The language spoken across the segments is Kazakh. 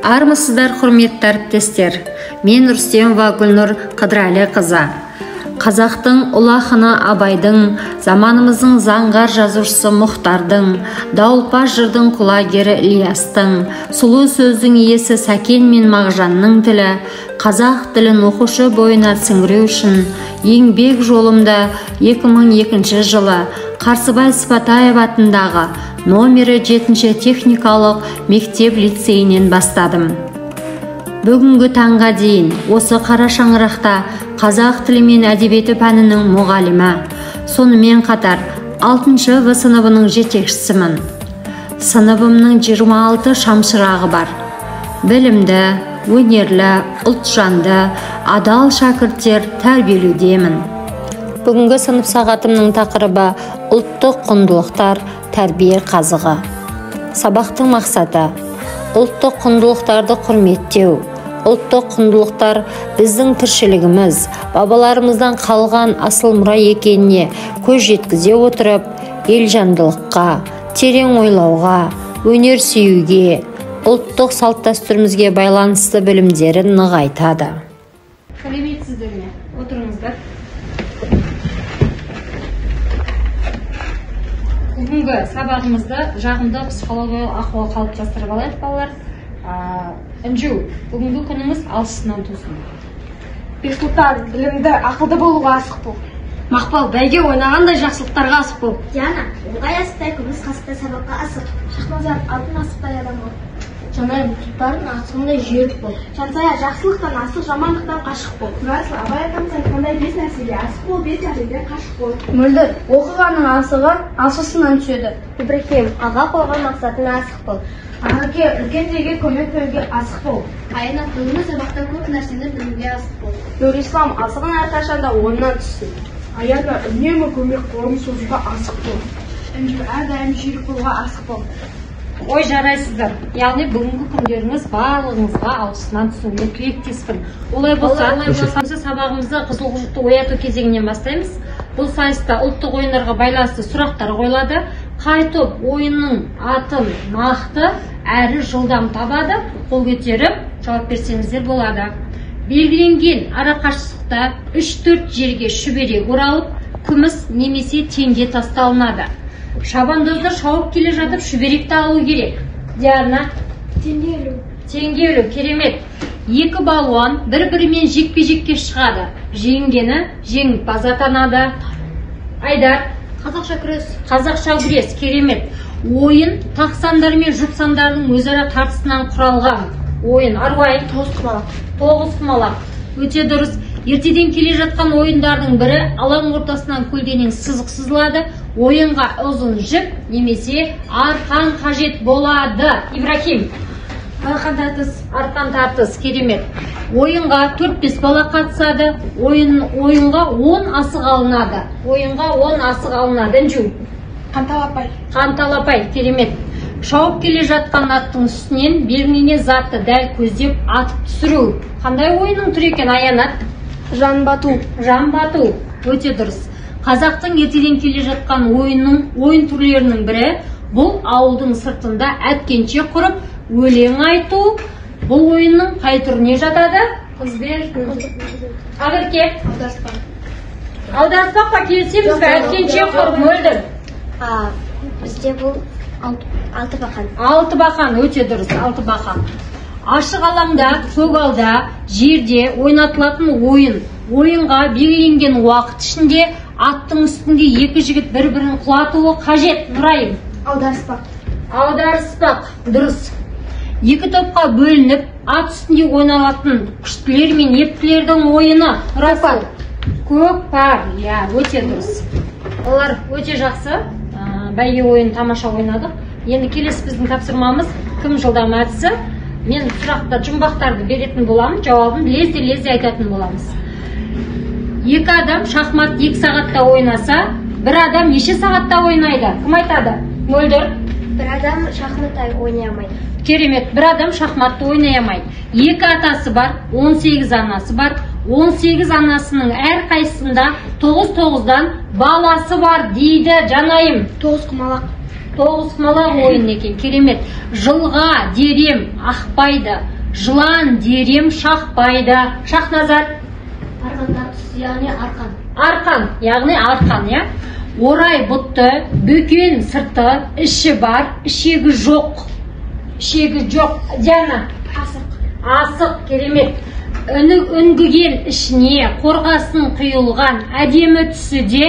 Армысыздар, құрметті әріптестер. Мен Рүстемова Гүлнұр Қыдырәліқызы. Қазақтың ұлы ақыны Абайдың, заманымыздың заңғар жазушысы Мұхтардың, дауылпаз жырдың құлагері Ілиястың, сұлу сөздің иесі Сәкен мен Мағжанның тілі, қазақ тілін оқушы бойына сіңіру үшін еңбек жолымды 2002 жылы Қарсыбай Сыпатаев атындағы номері 7 техникалық мектеп лицейінен бастадым. Бүгінгі таңға дейін осы қара шаңырақта қазақ тілі мен әдебиеті пәнінің мұғалімі, сонымен қатар 6 В сыныбының жетекшісімін. Сыныбымның 26 шамшырағы бар. Білімді, өнерлі, ұлтжанды, адал шәкірттер тәрбиелеудемін. Бүгінгі сынып сағатымның тақырыбы ұлттық құндылықтар, тәрбие қазығы. Сабақтың мақсаты ұлттық құндылықтарды құрметтеу. Ұлттық құндылықтар біздің тіршілігіміз, бабаларымыздан қалған асыл мұра екеніне көз жеткізе отырып, елжандылыққа, терең ойлауға, өнер сүюге, ұлттық салт-дәстүрімізге байланысты білімдерін нығайтады. Сәлеметсіздер ме? Отырыңыздар. Бүгінгі сабағымызды жағымды психологиялық ахуал қалыптастырып алайық, балалар. Інжу, бүгінгі күніңіз алшысынан тусын. Бексұлтан, білімді, ақылды болуға асық бол. Мақпал, бәйге ойнағандай жақсылықтарға асық бол. Диана, оңай асықтай, күміс қасықтай сабаққа асық. Шахназар, алтын асықтай адам бол. Жанайым, тұлпардың асығындай жүйрік бол. Жансая, жақсылықтан асық, жамандықтан қашық бол. Нұрасыл, Абай атамыз айтқандай 5 нәрсеге асық бол, 5 нәрседен қашық бол. Мөлдір, оқығанның асығы алшысынан түседі. Ибрахим, алға қойған мақсатына асық бол. Ақерке, үлкендерге көмек беруге асық бол. Айна, бүгінгі сабақта көп нәрсені білуге асық бол. Нұрислам, асығын әрқашанда орнынан түссін. Аяна, үнемі көмек қолын созуға асық бол. Інжу, әрдайым жүйрік болуға асық бол. Ой, жарайсыздар. Яғни бүгінгі күндеріңіз барлығыңызға алшысынан түсуіне тілектеспін. Олай болса, сабағымызды қызығушылықты ояту кезеңінен бастаймыз. Бұл сайыста ұлттық ойындарға байланысты сұрақтар қойылады. Қай топ ойынның атын нақты әрі жылдам табады, қол көтеріп жауап берсеңіздер болады. Белгіленген арақашықтықта 3-4 жерге шүберек оралып, күміс немесе теңге тасталынады. Шабандоздар шауып келе жатып шүберекті алу керек. Диана, теңге ілу. Теңге ілу, керемет. Екі балуан бір-бірімен жекпе-жекке шығады. Жеңгені жеңімпаз атанады. Айдар, қазақша күрес. Қазақша күрес, керемет. Ойын тақ сандар мен жұп сандардың өзара тартысынан құралған ойын. Арвай, тоғызқұмалақ. Тоғызқұмалақ. Өте дұрыс. Ертеден келе жатқан ойындардың бірі алаң ортасынан көлденең сызық сызылады. Ойынға ұзын жіп немесе арқан қажет болады. Ибрахим, арқан тартыс. Арқан тартыс, керемет. Ойынға 4-5 бала қатысады. Ойынға 10 асық алынады. Ойынға 10 асық алынады. Інжу, қанталапай. Қанталапай, керемет. Шауып келе жатқан аттың үстінен белгіленген затты дәл көздеп атып түсіру. Қандай ойынның түрі екен, Аянат? Жан бату. Жан бату, өте дұрыс. Қазақтың ертеден келе жатқан ойын түрлерінің бірі бұл ауылдың сыртында әткенше құрып өлең айту. Бұл ойынның қай түріне жатады? Ақерке, аударыспақ. Аударыспақ па, келісеміз бе? Әткенше құрып, Мөлдір. Бізде бұл алты бақан. Алты бақан, өте дұрыс, алты бақан. Ашық алаңда, көгалда, жерде ойнатылатын ойын. Ойынға белгіленген уақыт ішінде аттың үстінде екі жігіт бір-бірін құлатуы қажет. Нұрайым, аударыспақ. Аударыспақ, дұрыс. Екі топқа бөлініп, ат үстінде ойналатын күштілер мен ептілердің ойыны. Нұрасыл, көкпар, иә, өте дұрыс. Олар өте жақсы. Бәйге ойын тамаша ойнадық. Енді келесі біздің тапсырмамыз кім жылдам әдісі. Мен сұрақта жұмбақтарды беретін боламын, жауабын лезде-лезде айтатын боламыз. Екі адам шахмат 2 сағатта ойнаса, бір адам неше сағатта ойнайды? Кім айтады? Мөлдір. Бір адам шахмат ойнай алмайды. Керемет, бір адам шахматты ойнай алмайды. Екі атасы бар, 18 анасы бар. 18 анасының әрқайсысында 9-9-дан баласы бар дейді Жанайым. Тоғызқұмалақ. Тоғызқұмалақ ойын екен, керемет. Жылға дерем ақпайды, Жылан дерем шақпайды. Шахназар. Арқан тартыс, яғни арқан. Арқан, яғни арқан, иә. Орай бұтты, бөкен сырты, іші бар, ішегі жоқ. Ішегі жоқ. Диана. Асық. Асық, керемет. Үнгіген ішіне қорғасын құйылған, әдемі түсі де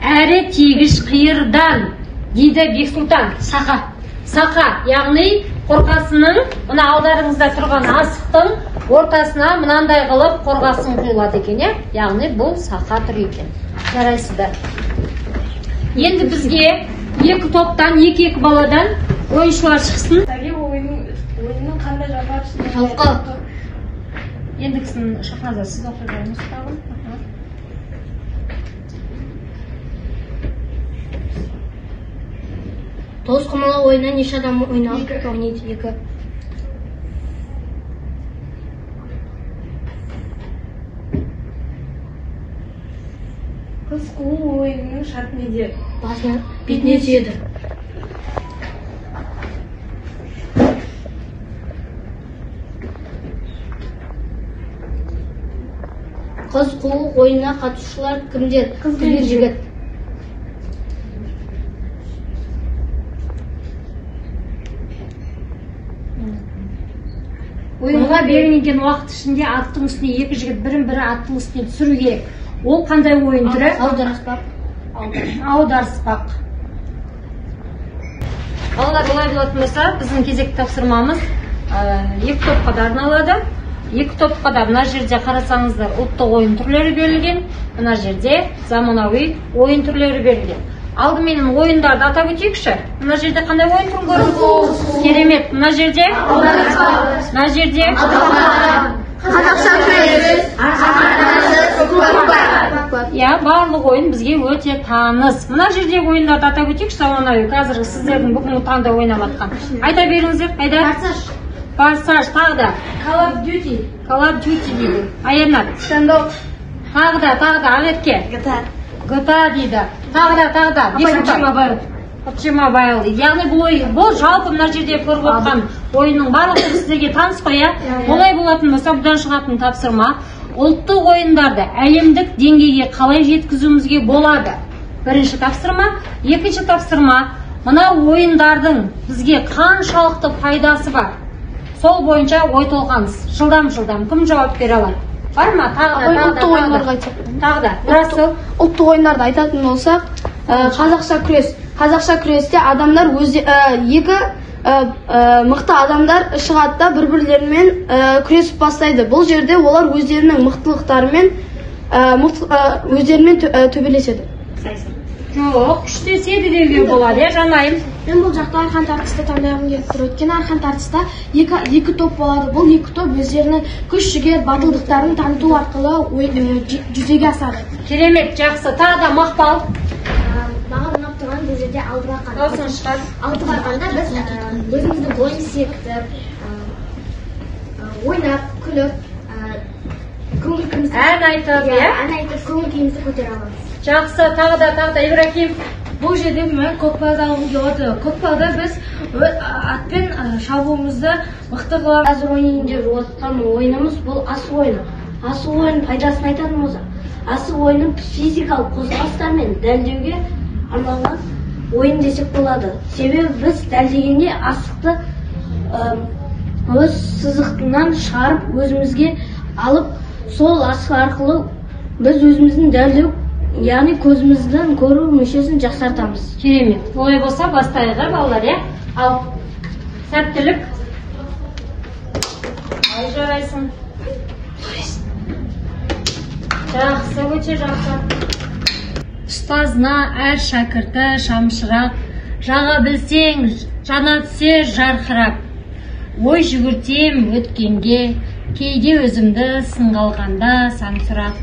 әрі тегіш қиырдан, дейді Бексұлтан. Сақа. Сақа, яғни қорғасының, мына алдарыңызда тұрған асықтың ортасына мынандай қылып қорғасын құйылады екен, иә? Яғни бұл сақа түрі екен. Жарайсыздар. Енді бізге екі топтан, екі-екі баладан ойыншылар шықсын. Сәге ойынның қандай жапар үстінде? Жылқы. Ендігісін Шахназа сіз оқи беріңіз тағы. Тоғызқұмалақ ойынына неше адам ойнайды? 2. Қыз қуу ойынының шарты неде? Басына, бетіне тиеді. Қыз қуу ойынына қатысушылар кімдер? Қыз бен жігіт. Ойынға белгіленген уақыт ішінде аттың үстіне екі жігіт бірін-бірі аттың үстіне түсіру керек. Ол қандай ойын түрі? Аударыспақ. Аударыспақ. Балалар, олай болатын болса, біздің кезекті тапсырмамыз екі топқа да арналады. Екі топқа да мына жерде қарасаңыздар ұлттық ойын түрлері берілген, мына жерде заманауи ойын түрлері берілген. Алдыменен ойындарды атап өтейікші. Мына жерде қандай ойын түрін көрдіңіз? Керемет. Мына жерде? Мына жерде? Қазақша күрес, көкпар. Иә, барлық ойын бізге өте таныс. Мына жердегі ойындарды атап өтейікші, заманауи. Қазіргі сіздердің бүгінгі таңда ойнап жатқан. Айта беріңіздер. Айда. Форсаж. Форсаж, тағы да. Call of Duty. Call of Duty дейді. Аянат. Стендоп. Тағы да, тағы да, Ақерке. GTA. GTA дейді. Тағы да, тағы да. PUBG Mobile. PUBG Mobile дейді. Яғни бұл ойын, бұл жалпы мына жерде көріп отқан ойынның барлығы сіздерге таныс қой, иә? Олай болатын болса, бұдан шығатын тапсырма ұлттық ойындарды әлемдік деңгейге қалай жеткізуімізге болады? Бірінші тапсырма. Екінші тапсырма, мына ойындардың бізге қаншалықты пайдасы бар? Сол бойынша ой толғаныс. Жылдам-жылдам кім жауап бере алады? Бар ма? Тағы да, тағы да, Ұлттық ойындарға айтсақ. Тағы да. Расыл. Ұлттық ойындарды айтатын болсақ, қазақша күрес. Қазақша күресте адамдар өзі екі мықты адамдар шығады да бір-бірлерімен күресіп бастайды. Бұл жерде олар өздерінің мықтылықтарымен өздерімен төбелеседі. Жоқ, күштеседі деуге болады, иә, Жанайым? Мен бұл жақта арқан тартысты таңдағым келіп тұр. Өйткені арқан тартыста екі топ болады. Бұл екі топ өздерінің күш жігер, батылдықтарын таныту арқылы жүзеге асады. Керемет, жақсы. Тағы да Мақпал. Маған ұнап тұрған бұл жерде алты арқан. Дауысын шығар. Алты арқанда біз өзіміздің бойымызды секіртіп, ойнап, күліп, көңіл күйімізді ән айтып, иә? Ән айтып, көңіл күйімізді көтере аламыз. Жақсы, тағы да, тағы да, Ибрахим. Бұл жерде мен көкпарды алғым келіп отыр. Көкпарда біз атпен шабуымызды мықты қыламыз. Қазір ойнайын деп отқан ойынымыз бұл асық ойыны. Асық ойының пайдасын айтатын болсақ, асық ойыны физикалық қозғалыстармен дәлдеуге арналған ойын десек болады. Себебі біз дәлдегенде асықты өз сызықтынан шығарып өзімізге алып, сол асық арқылы біз өзіміздің дәлдеу, яғни көзіміздің көру мүшесін жақсартамыз. Керемет. Олай болса бастайық, балалар, иә? Ал, сәттілік. Ай, жарайсың. Жақсы, өте жақсы. Ұстазына әр шәкірті шамшырақ, жаға білсең, жана түсер жарқырап. Ой жүгіртем өткенге, кейде өзімді сынға алғанда сан сұрақ.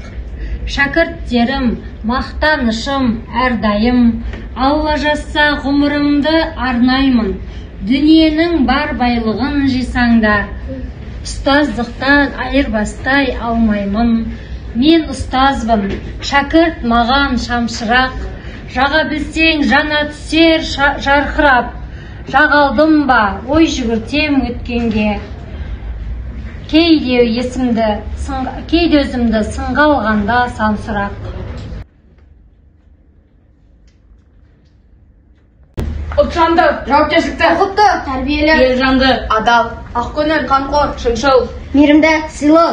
Шәкірттерім, мақтанышым әрдайым, Алла жазса ғұмырымды арнаймын. Дүниенің бар байлығын жисаң да, ұстаздықтан айырбастай алмаймын. Мен ұстазбын, шәкірт маған шамшырақ, жаға білсең жана түсер жарқырап. Жағалдым ба, ой жүгіртем өткенге. Кейде есімді, кейде өзімді сынға алғанда сан сұрақ. Ұлтжанды, жауапкершілікті, ұқыпты, тәрбиелі, елжанды, адал, ақкөңіл, қамқор, шыншыл, мейірімді, сыйлы.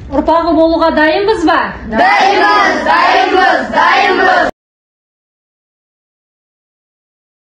Ұрпағы болуға дайынбыз ба? Дайынбыз, дайынбыз, дайынбыз.